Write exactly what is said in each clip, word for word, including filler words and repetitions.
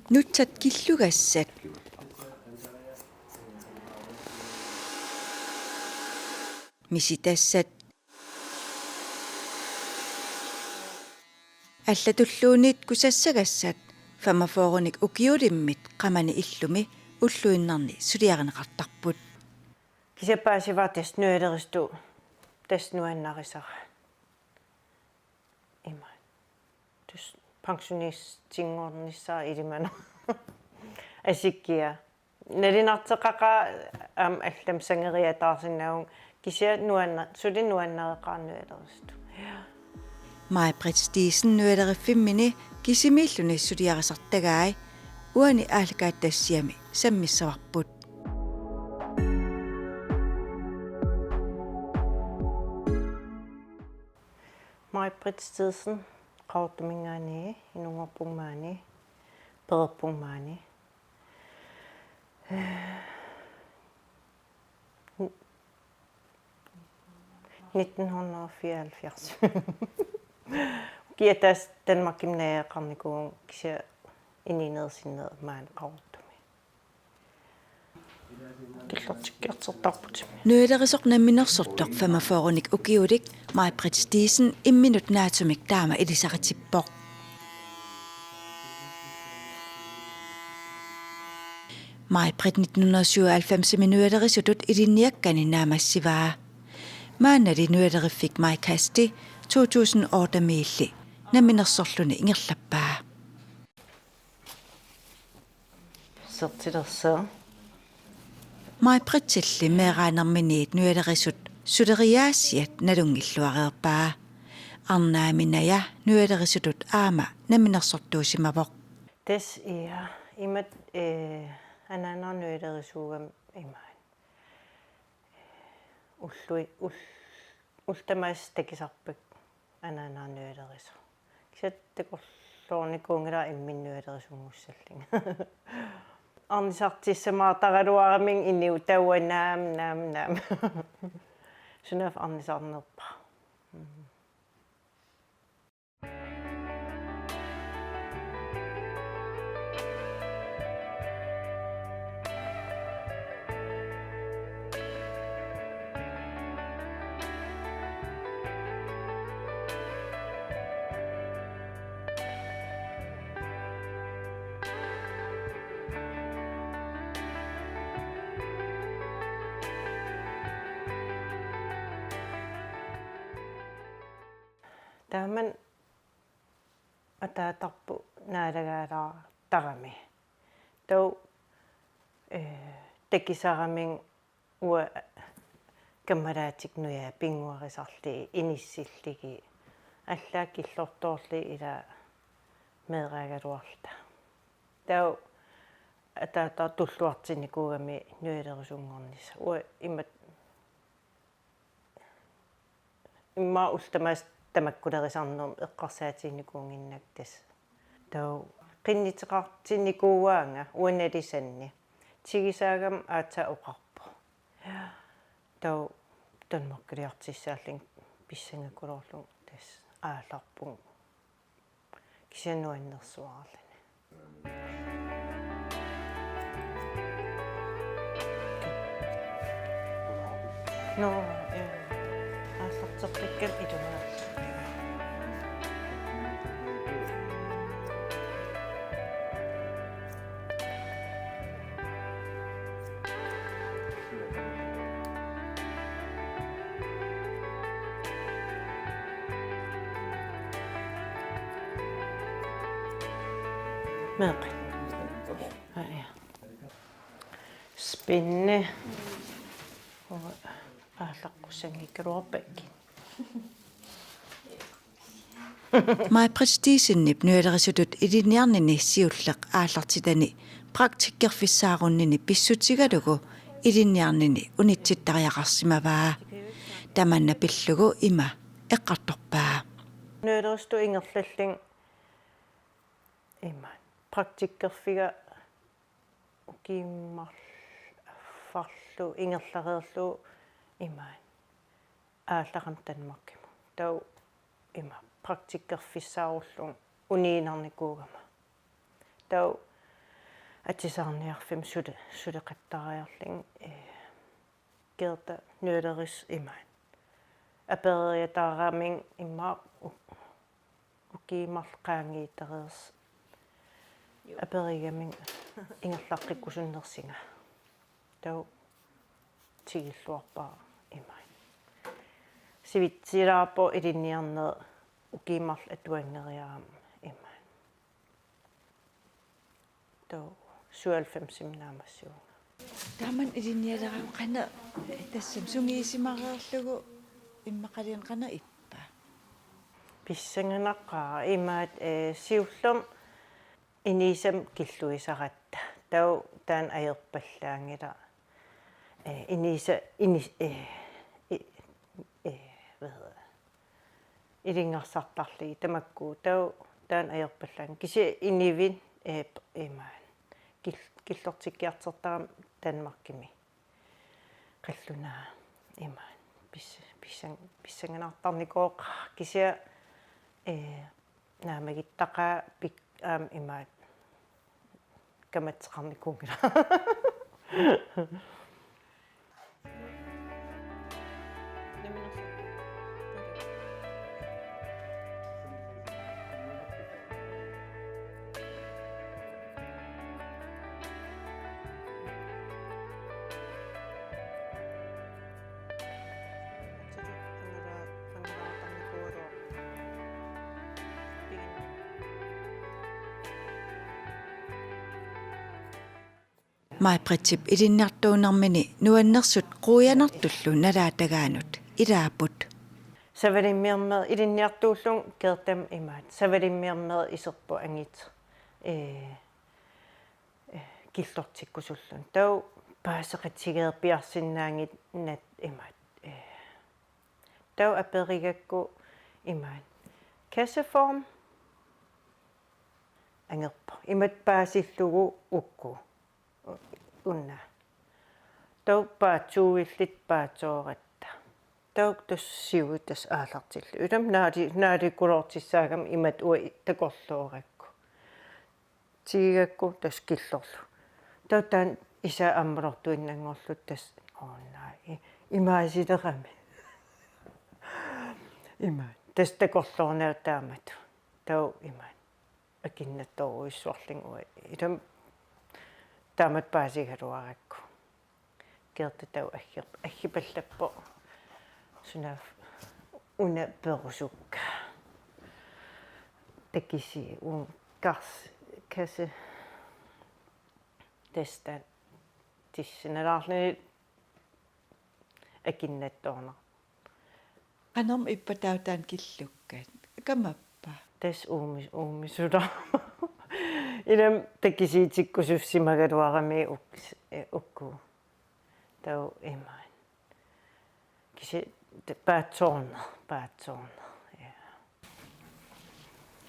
Nutsat killugassat. Misitassat. Allatulluunniit kusassagassat femogfyrrenik ukiulimmit qamani illumi ulluinnarni suliarineqartarput. Kisianni paasivara tassa nualerisutut tassa nuannarisara. Ima. Tassa pensionistinngornissara ilimanera. Asikkia. Nalinartoqaqaaq aamma allamik sangeriataarsinnaavunga kisianni nuanna-, suli nuannareqaaq nualerisutut. Maj-Britt Thiesen nualeriffimmini kisimiilluni suliarisartagai uani aallakaatitassiami sammissavarput. Maj-Britt Thiesen, Qaqortuminngaanniit, inunngorpunga maani, pererpunga maani. Nitten hundrede og fireoghalvfjerds. Ukiaq tassa Danmarkimi najugaqarnikuuvunga kisianni inuunerup sinnerup maani Qaqortumi. Killortikkiartortarput. Nualerisoq namminersortoq femogfyrrenik ukiulik Maj-Britt Thiesen imminut naatsumik taama ilisaritippaa. Maj-Britt nitten hundrede syvoghalvfemsimi nualerisutut ilinniakkani naammassivaa. Maannali nualeriffik Maj-Kasti to tusind ottemiilli namminersorluni ingerlappaa. Sertilersaa. Maj-Brittilli meeraanerminiit nualerisut suleriaasiat nalunngilluareerpaa. Arnaami Naja nualerisutut aamma namminersortuusimavoq. Tassa ia, imatut, eh, anaanaga nualerisuugami imaat. Ullui-, ul-, ullut tamaasa takusarpakka anaanaga nualerisoq. Kisianni takorloornikuunngilanga imminut nualerisunngussallunga. Arnisartussamaartaraluaramik inuit taava naamik, naamik, naamik. Sunaaffa arnisarnerpara. Mm. Taamani ataatarput naalagaalaartarami. Taava, eh, takusarami uanga kammalaatigut nujaat pinnguarisarlugit inissillugit allaat killortoorlugit ila meeraagaluarluta. Taava ataataga tulluartinnikuugami nualerisunngornissaq. Uanga imatut immaqa ullut tamaasa tamakkulerisarnermut eqqarsaatiginikuunnginnakku tassa. Taava qinnuteqartinnikuuaanga uanga nalisanni. Tigusaagami aatsaat oqarpoq. Taava Danmarkiliartussaallunga pissangakkuluarlunga tassa aallarpunga. Kisianni nuannersuarluni. Nå, ja. Aallarteqqikkamik ilungersunga. Meeqqat. Aa, ja. Spændende. Aallaqqussanngikkaluarpakka. Maj-Britt Thiesenip nualerisutut ilinniarnini siulleq aallartitani praktikkerfissaarunnini pissutigalugu ilinniarnini unitsittariaqarsimavaa. Tamanna pillugu ima eqqartorpaa. Nualerisutut ingerlallunga ima praktikkerfiga ukiummarlu ingerlareerlugu imaat aallaqarama Danmarkimut. Taava ima praktikkerfissaarullunga uniinnarnikuugama. Taava atisaarniarfimmi sule-, suleqattariarlunga, ee, Gerda nualerisoq imaat. Apereriataarami immaqa u-, ukiut marluk qaangiutereersoq. Aperigamiuk ingerlaqqikkusunnersunga. Taava tigulluarpara imaat. Sivitsilaarpoq ilinniarneq ukiut marluk atuanngeriarama imaat. Taava syvoghalvfemsimi naammassivunga. Taamani ilinnialeravit qanoq tassami sungiusimareerlugu immaqaluunniit qanoq ippa? Pissanganaqaaq imaat, ee, siullermik inuusamik killuisaratta. Taava taanna ajorpallaanngilaq. Ee, inuusa-, ini-, ee, i-, ee, hvad hedder det? Ilungersartarlugit tamakku. Taava taanna ajorpallaanngilaq. Kisianni inuit, ee, p-, imaat. Kil-, killortikkiartortarami Danmarkimi. Qallunaat imaat. Pis-, pissan-, pissanganartarnikooqaaq kisianni, ee, naammagittaqaaq pik-, aamma imaat. Kamatseqarnikuunngilaq. Maj-Brittip ilinniartuunermini nuannersut quianartullu nalaatagaannut ilaapput. Savalimmiormiit ilinniartuullunga Gertami imaat. Savalimmiormiit iserput angut. Ee, ee, killortikkusulluni. Taava paaseqatigeerpiarsinnaanngilaq imaat. Ee, taava aperigakku imaat. Kasseform angerpoq. Imatut paasillugu uku. Una. Taava paatsuuilluta paatsooratta. Taava tassa siuttut tassa aallartillugit. Ilami naali-, naalikkuloortussaagami imatut uanga takorloorakku. Tigigakku tassa killorlugu. Taava taanna isai ammalortuinnanngorlugu tassa, oo naa, i-, imaasilerami. Imaat. Tassa takorloorneq taamatut. Taava imaat. Akinnattoorujussuarlunga uanga. Ilami taamatut paasigaluarakku. Gerta taava aggi-, aggipallappoq. Sunaaffa una perusukka. Takusi uunga kas-, kasse-, tassa taanna tusarnaalaarluni akinnattoorneq. Qanormi ippa taava taanna killukkat? Kamappa? Tassa uumi-, uumisulaarama. Ilami takusiutikkusussimagaluarami uks-, ee, uku. Taava imaat. Kisianni paatsoorneq, paatsoorneq. Ja.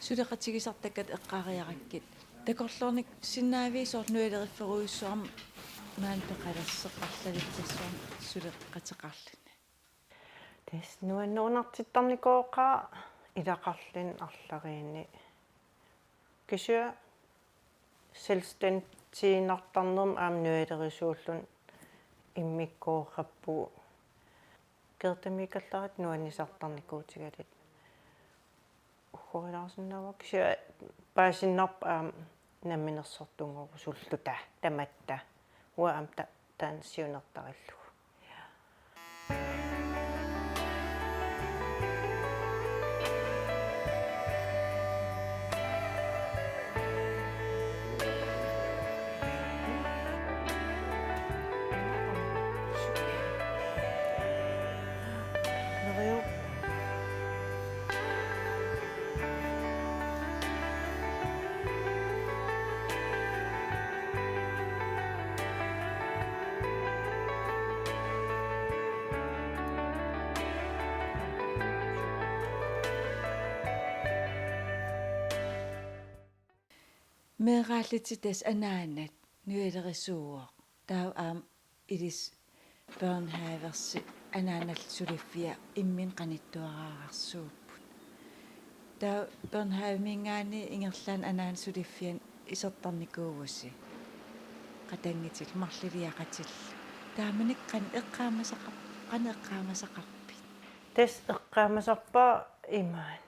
Suleqatigisartakkat eqqaariarakkit. Takorloornissinnaaviuk soorlu nualeriffeerujussuarmik maani peqalersoq arlalissersuarmik suleqateqarluni? Tassa nuannerunartittarnikooqaaq ilaqarluni arlariinni. Kisianni selvstændiginartarnermut aamma nualerisuulluni immikkoorpugut. Gertamiikkallarit nuannisartarnikuutigalugit. Uggorilaarsinnaavara kisianni paasinnarpoq aamma namminersortunngorusulluta tamatta. Uanga aamma ta-, taanna siunertarillugu. Meeraallutit tassa anaanat nualerisuuvoq. Taava aamma ilissi børnehaversi anaanallu suliffia imminut qanittuararsuupput. Taava børnehavemiingaanniit ingerlaannaq anaanap suliffiani isertarnikuuvusi. Qatanngitillu marluliaqatillu. Taamanikkut qanoq eqqaamasaqar-, qanoq eqqaamasaqarpit? Tassa eqqaamasarpara imaat.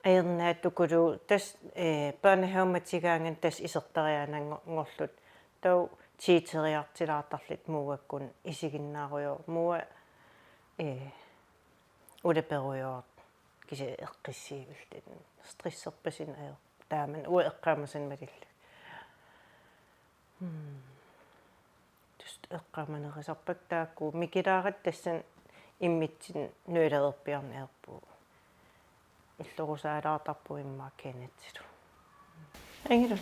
Ajornaatsukuluuvoq tassa, eh, børnehavematigaangat tassa isertariaannanngorluta. Taava tiiteriartilaartarluta Moakkut isiginnaarujoorput. Moa, eh, ulaperujoortoq. Kisianni eqqissiivilluta. Stresserpassuarnik ajorput. Taamani uanga eqqaamasannik malillugit. Hmm. Tassa eqqaamanerisarpakka taakku mikilaaratta tassani immitsinnut nuilereerpiarneq ajorpugut. Illorusaalaartarpugut immaqa Kennethilu. Angilu.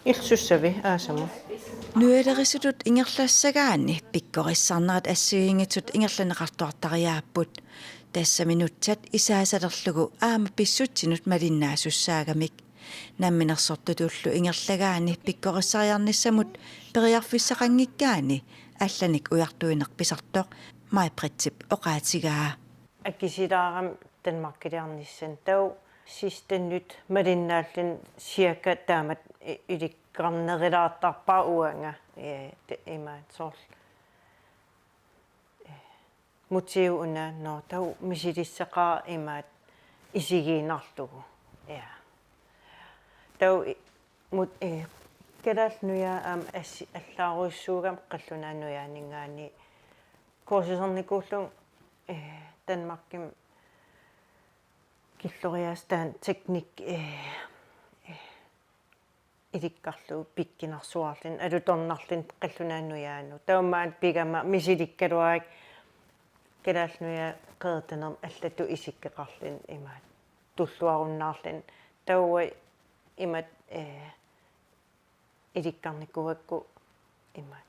Ilsussavit aasama. Nuilerisutut ingerlassagaanni pikkorissarnerit assigiinngitsut ingerlanneqartuartariaapput. Tassami nutsat isaasalerlugu aamma pissutsinut malinnaasussaagami. Namminersortutullu ingerlagaanni pikkorissariarnissamut periarfissaqanngikkaanni allanik ujartuineq pisartoq Maj-Brittip oqaatigaa. Akisuulaarami Danmarkiliarnissani taava sidste nyt malinnaalluni cirka taamatut i-, ilikkarnerulaartarpara uanga, eh, te-, imaat soorlu. Eh, motiv una, nå, taava misilissaqaara imaat isigiinnarlugu. Ja. Taava i-, mut-, eh, Kalaallit Nujaat aamma assi-, allaarujussuugami Qallunaat Nujaanninngaanniit kursusernikuullugu, eh, Danmarkimi killoriaaseq taanna teknik, eh, eh, ilikkarlugu pikkunarsuarluni, alutornarluni Qallunaat Nujaanut. Taava maani pigama misilikkaluarakku Kalaallit Nujaat qeritanermut allatut isikkoqarluni imaat. Tulluarunnaarluni. Taava imaat, eh, ilikkarnikuugakku imaat.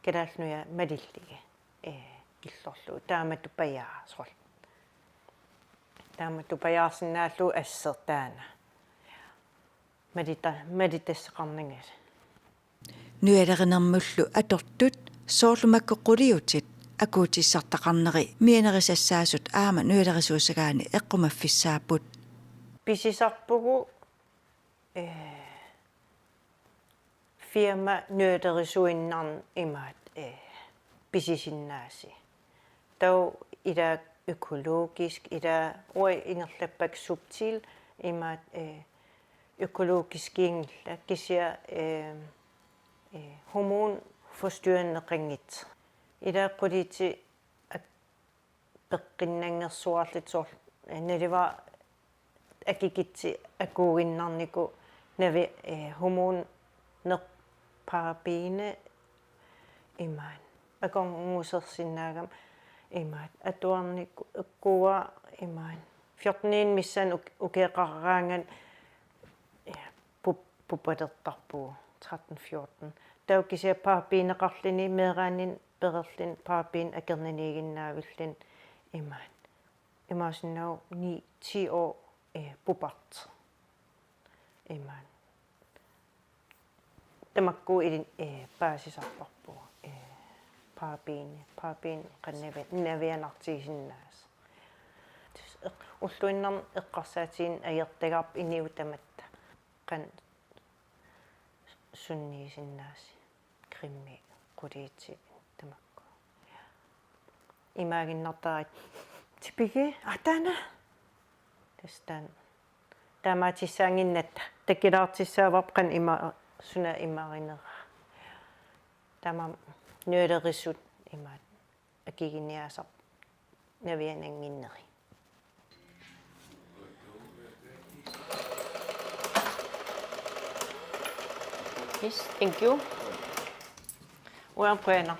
Kalaallit Nujaat malillugit, eh, killorlugu. Taamatut pajaasol. Taamatut pajaarsinnaallugu asseq taanna. Malita-, malitassaqarnagit. Nuilerinermullu atortut soorlu makku quliutit akuutissartaqarneri mianerisassaasut aamma nuilerisuussagaanni eqqumaffissaapput. Pisisarpugut, eh, firma nuilerisuinnarnik imaat, eh, pisisinnaasut. Taava ilaat økologisk, ilaat uanga ingerlappakka Subtil imaat, eh, økologiskiunngillat kisianni, eh, eh, hormonforstyrrandeqanngitsut. Ilaat quliutit ak-, peqqinnanngersuarlutik soorlu, eh, naluara akikitsut akuuinnarnikut navi-, eh, hormonerpara paraben imaat. Akornusersinnaagami imaat. Atuarnikuuara imaat. Fjorteninik missaani uk-, ukioqaraangat, ja, pup-, pupalertarpugut tretten fjorten. Taava kisianni parabeneqarluni meeraaninni pererluni paraben akornanniiginnavilluni imaat. Imaassinnaavoq ni, ti år, eh, pupartoq. Imaat. Tamakku ilin, eh, paasisarparput, eh, paraben, paraben qanoq navi-, navianartigisinnaasoq. Tassa eq-, ulluinnarni eqqarsaatigineq ajortagarput inuit tamatta. Qanoq sunniusinnaasut. Cremit quliutit tamakku. Imaaginnartaraat tipigi ataana. Tassa taanna. Taamaatissaannginnatta. Takulaartissaavarput qanoq ima-, suna imaarineraa. Taamaammat nuilerisut imaat. Akiginiaasarput navianannginneri. Yes, thank you. Uanga qujanaq.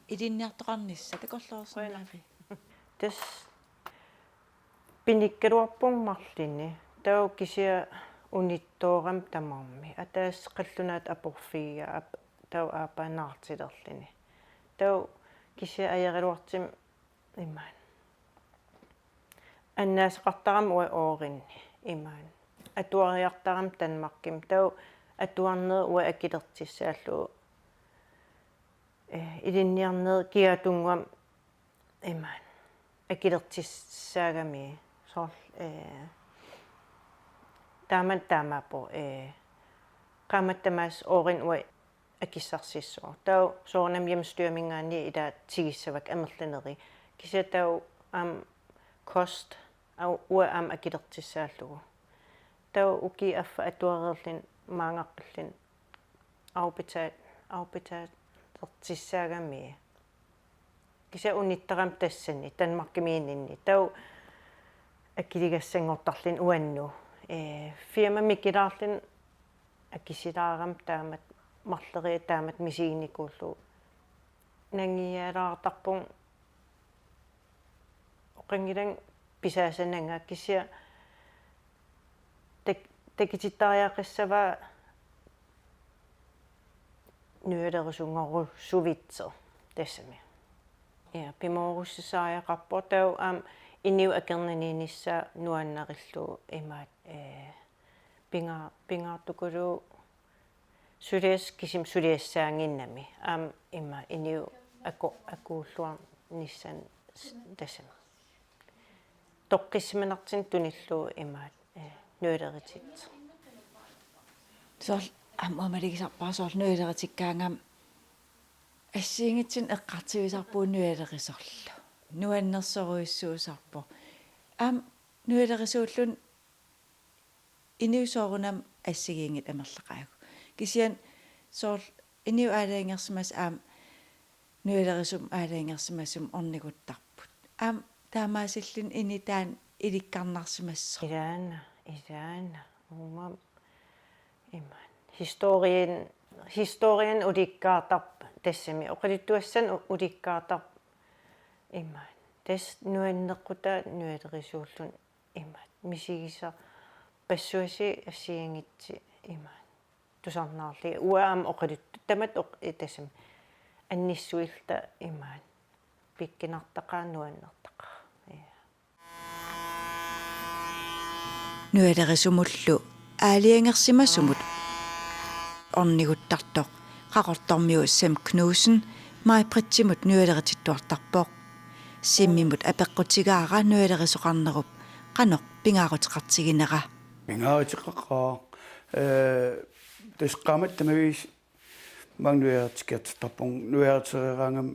Ilinniartoqarnissaq takorloorsinnaavit? Tassa pinikkaluarpunga marlunni. Taava kisianni unittoorama tamarmi. Ataaseq qallunaatut aporfigaa ap-, taava aappaa naartulerluni. Taava kisianni ajoraluartumik imaat. Annaasoqartarama uanga Aaronimi imaat. Atuariartarama Danmarkimi. Taava atuarnerit uanga akilertussaallugu eh, ilinniarnerit kigaatunngua imaat akilertussaagami soorlu, eh, taama taamaappoq, eh, qaammatit tamaasa oorinut uanga akissarsissooq. Taava soorunami hjemmestyremingaanniit ilaat tigussavat amerlanerit. Kisianni taava aamma kost, au-, uanga aamma akilertussaallugu. Taava ukiup affaa atuareerluni maanngaqqalluni afbetalt, afbetalersissaagami. Kisianni unittarami tassani Danmarkimiinninni. Taava akiligassanngortarluni uannut. Eh, firma mikilaarluni akisulaarami taamatut marloriarluni taamatut misiginikuullugu. Nangialaartarpunga oqanngilanga pisaasananga kisianni tak-, takutittariaqassavaa nualerisunngorusuvitsoq tassami. Ja, pimoorussisariaqarpoq taava aamma inuit akornanniinnissaat nuannarillugu imaat, eh, pinga-, pingaartukuluuvoq suliassaq kisimi suliassaannginnami. Aamma ima inuit aku-, akuulluarnissannut s-, tassami. Toqqissimanartunik tunillugu imaat, eh, nualerititsoq. Soorlu aamma uanga malugisarpara soorlu nualerutikkaangama assigiinngitsunik eqqartuisarpugut nualerisorlu. Nuannersorujussuusarpoq. Aamma nualerisuulluni inuit soorunami assigiinngitsut amerlaqaagukku. Kisianni soorlu inuit aalajangersimasut aamma nualerisumut aalajangersimasumut orniguttarput. Aamma taamaasilluni inuk taanna ilikkarnarsimassaaq. Ilaana, ilaana. Uuma imaat. Historian, historian ulikkaartarpoq tassami. Oqaluttuassanik u-, ulikkaartarpoq imaat. Tassa nuanneqqutaa nualerisuulluni imaat. Misigisarpassuasi assigiinngitsut imaat. Tusarnaarlugit. Uanga aamma oqaluttut. Tamatta oq-, eh, tassami. Annissuilluta imaat. Pikkunartaqaaq, nuannertaqaaq. Ja. Nualerisumullu aalajangersimasumut orniguttartoq Qaqortormiut Sem Knudsen Maj-Brittimut nualeritittuartarpoq. Simmimut apeqqutigaara nualerisoqarnerup qanoq pingaaruteqartiginera. Pingaaruteqaqaaq, eh, tassa qaammatit tamaviisa maanga nualeritsikkiartortarpunga, nualereeraangama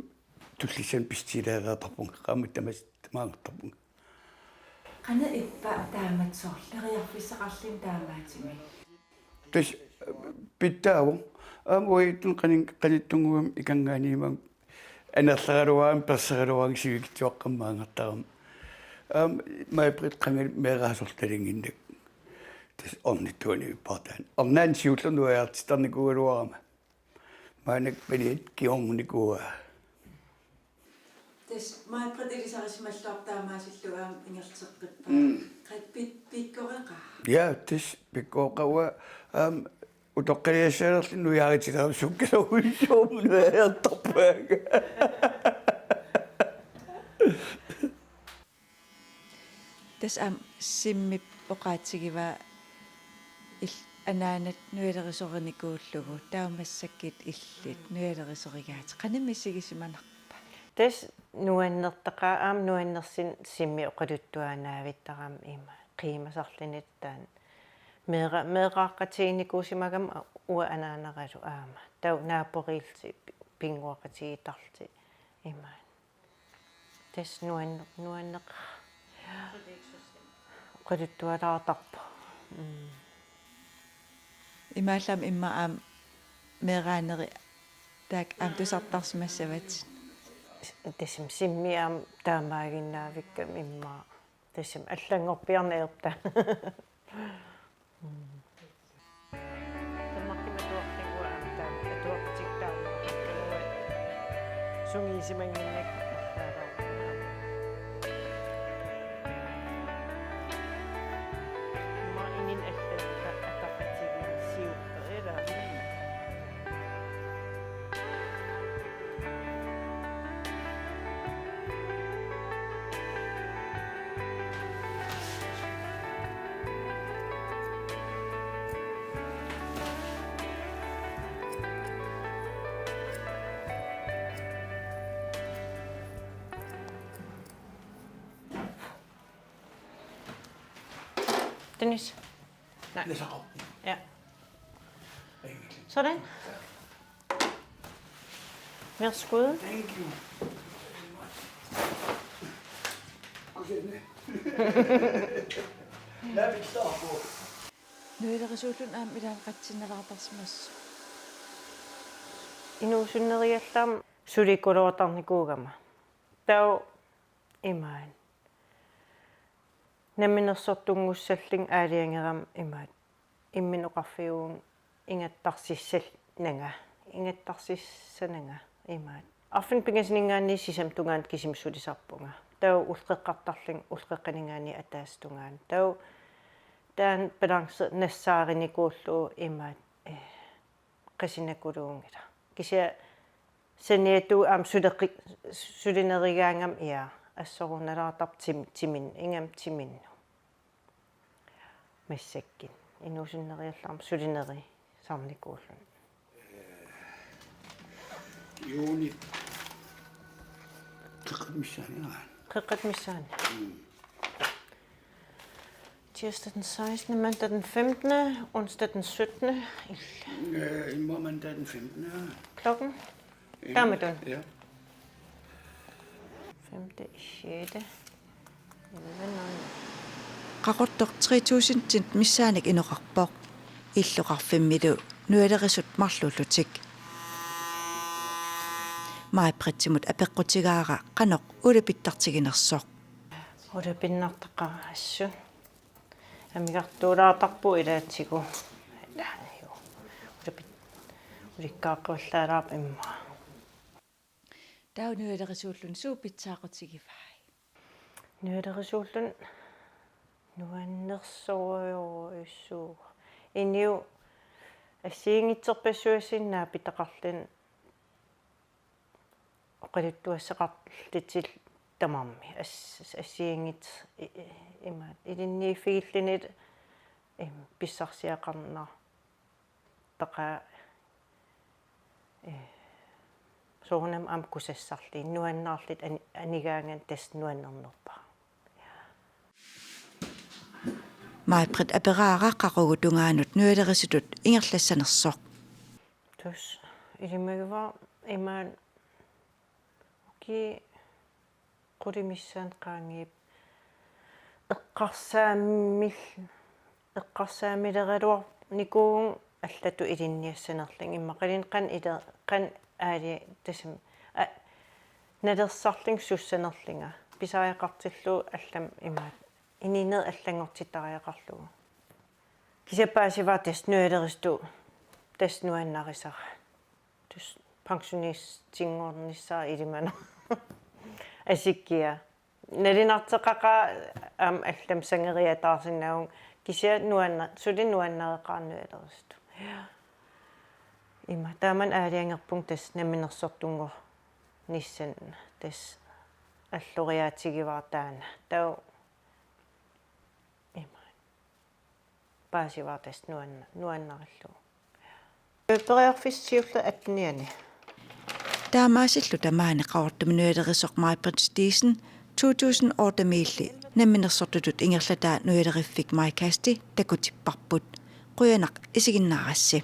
tullissanik pissusilereertarpunga, qaammatit tamaasa tamaanngartarpunga. Qanoq ippa taamatut soorlu periarfissaqarluni taamaattumik? Tassa, eh, pitsaavoq. Aamma uagutsinnut qanin-, qanittunnguamik ikanngaanniit maanga anerleraluarama perseraluarama sivikitsuaqqamik maanngartarama. Aamma Maj-Britt qangali meeraasortalinginnak. Tassa ornittuani ippartaan. Ornaani siullerni nualeritittarnikuugaluarama. Maannakkut paniat kingornikuuaa. Tassa Maj-Britt ilisarisimalluarpoq taamaasillugu aamma ingerlateqqippaa. Mm. Qaa pik-, pikkoreqaa. Ja, tassa pikkoreqaa, aamma utoqqaliassaalerlunga nujaarutilerama sukkasoorujussuarmik nujaartarpaanga. Tassa aamma Simmip oqaatigivaa il-, anaanat nualerisorinikuullugu, taava massakkut illit nualerisorigaatit. Qanoq misigisimanarpa? Tassa nuannertaqaaq, aamma nuannersunik Simmip oqaluttuaannavittarami ima. Qiimasarluni taanna. Meera-, meeraaqqatiginikuusimagami uanga anaanaralu aamma. Taava naaporiillutik pi-, pinnguaqatigiittarlutik ima. Tassa nuanne-, nuanneq-, oqaluttualaartarpoq. Mm. Imaallaat immaqa aamma meeraaneri taakku aamma tusartarsimassavatit. Tassami Simmi aamma taamaaginnaavikkami immaqa. Tassami allanngorpiarneq ajorput. Mm. Tamakkimatorlugu aamma taama atuartik taama sungiusimannginnakku allaalaarpunga. Immaqa inunnik allanut ataqatigiissiupput ilaa. Dennis. Nej. Ja. Sådan. Værsgo. Thank you. Godkendte. Hvad vil stå på? Nualerisuulluni aamma ilaaleqatsinnalaartarsimassaaq. Inuusunneriallarmat sulikuluartarnikuugama. Taava imaat. Namminersortunngussallunga aalajangerama imaat. Imminut oqarfigaanga ingattarsissananga, ingattarsissananga imaat. Arfineq-pingasuninngaanniit sisamat tungaanut kisimi sulisarpunga. Taava ulloqeqqartarlunga ulloqeqqaninngaanniit ataaseq tungaanut. Taava taanna balance nassaarinikuullugu imaat, eh, qasinakuluunngilaq. Kisianni saniatigut aamma suleqqi-, sulinerigaangama ia assorunalaartarpoq tim-, timin-, ingammik timinnut. Massakkut. Inuusunneriallarmat sulinerisarnikuulluni. Juuni. Qeqqata missaani, aa. Qeqqata missaani. Mm. Tirsdag den sekstende, mandag den femtende, onsdag den syttende. Øh, i morgen mandag den femtende, ja. Klokken? Elleve. Daamatut? Ja. Femte sjette. Elleve nul. Qaqortoq tre tusindit missaannik inoqarpoq. Illoqarfimmilu nualerisut marluullutik. Maj-Brittimut apeqqutigaara qanoq ulapittartiginersoq. Ulapinnartaqaaq assut. Amigartuulaartarpugut ilaatigut. Ilaa, juu. Ulapit-, ulikkaaqqullaalaarpoq immaqa. Taava nualerisuulluni suut pitsaaqutigivai? Nualerisuulluni nuannersorujussuuvoq. Inuit assigiinngitsorpassuassinnaapitaqarluni oqaluttuassaqarlutik tamarmik as-, assigiinngit-, i-, i-, imaat ilinniiffigilluni im-, pissarsiaqarnartaqaat, eh, soorunami aamma kusassarlugit nuannaarlutik ani-, anigaangaanni tassa nuannernerpaaq. Maj-Britt aperaara qaqugu tungaanut nualerisutut ingerlassanersoq. Tassa ilimagivara imaat ukiut qulit missaanni qaangiupput eqqarsaamil-, eqqarsaamileraluarnikuuvunga allatut ilinniassanerlunga immaqaluunniit qanoq ila-, qanoq aali tassami a-, nalersarlunga sussanerlunga pisariaqartillugu allamik imaat inuuneq allanngortittariaqarlugu. Kisianni paasivara tassa nualerisutut tassa nuannarisara. Tassa pensionistinngornissara ilimanera. Asikkiaq. Nalunarteqaqaaq aamma allamik sangeriataarsinnaavunga kisianni nuanna-, suli nuannareqaara nualerisutut. Ima taamani aalajangerpunga tassa namminersortunngornissannut tassa alloriaatigivara taanna. Taava ima. Paasivara tassa nuanna-, nuannarillugu. Periarfissaq siulleq attenianni. Taamaasilluta maani Qaqortumi nualerisoq Maj-Britt Thiesen to tusind otte-miilli namminersortutut ingerlataa nualeriffik Maj-Kasti takutipparput. Qujanaq isiginnaarassi.